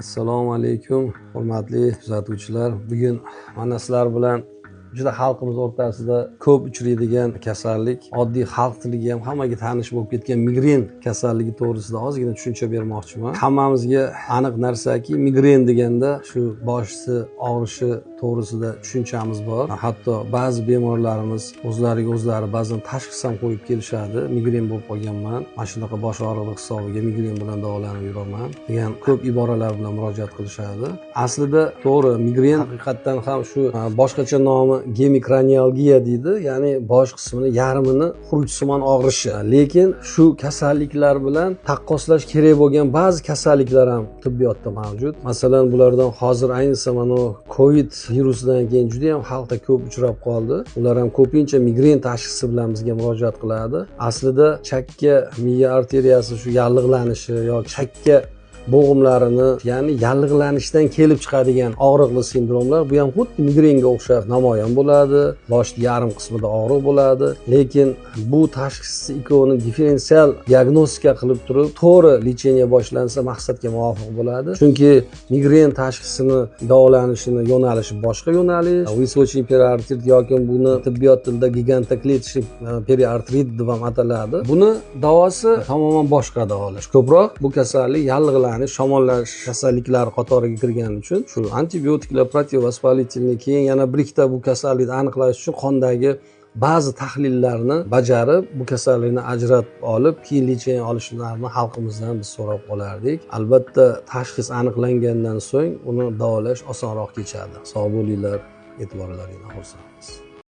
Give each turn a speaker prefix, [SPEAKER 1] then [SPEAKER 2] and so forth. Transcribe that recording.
[SPEAKER 1] Assalomu alaykum, hurmatli kuzatuvchilar. Bugun mana sizlar bilan juda xalqimiz o'rtasida ko'p uchraydigan kasallik, oddiy xalq tiliga ham hammaga tanish bo'lib ketgan migren kasalligi to'g'risida ozgina tushuncha bermoqchiman. Hammamizga aniq narsaki, migren deganda shu boshisi og'rishi to'g'risida tushunchamiz bor. Hatto ba'zi bemorlarimiz o'zlariga o'zlari ba'zan tashxis ham qo'yib kelishadi. Migren bo'lib qolganman, mana shunaqa bosh og'rig'i hisobiga migren bilan davolanib yuraman degan ko'p iboralar bilan murojaat qilishadi. Aslida to'g'ri, migren haqiqatdan ham shu boshqacha nomi gemikranialgiya deydi, ya'ni bosh qismini yarmini xurujsimon og'rishi. Lekin shu kasalliklar bilan taqqoslash kerak bo'lgan ba'zi kasalliklar ham tibbiyotda mavjud. Masalan, bulardan hozir ayniqsa mana Covid virusidan keyin juda ham xalqda ko'p uchrab qoldi. Ular ham ko'pincha migren tashxisi bilan bizga murojaat qiladi. Aslida chakka miya arteriyasi shu yallig'lanishi yoki chakka bo'g'imlarini, ya'ni yallig'lanishdan kelib chiqadigan og'riqli sindromlar, bu ham xuddi migrenga o'xshab namoyon bo'ladi. Bosh yarim qismida og'riq bo'ladi. Lekin bu tashxisni ikkovini differensial diagnostika qilib turib, to'g'ri lecheniya boshlansa maqsadga muvofiq bo'ladi. Chunki migren tashxisini davolanishini yo'nalishi boshqa yo'nalish. Височный periartrit yoki buni tibbiyot tilida gigantokletочный periartrit deb ham ataladi. Buni davosi tamoman boshqa davolash. Ko'proq bu kasallik yallig'lanish, shamollash kasalliklari qatoriga kirgani uchun shu antibiotiklar, противовоспалительный, keyin yana bir ikkita bu kasallikni aniqlash uchun qondagi ba'zi tahlillarni bajarib, bu kasallikni ajratib olib, keyin lecheniya olishlarini xalqimizdan biz so'rab qolardik. Albatta, tashxis aniqlangandan so'ng uni davolash osonroq kechadi. Sog' bo'linglar, e'tiborlaringizdan xursandmiz.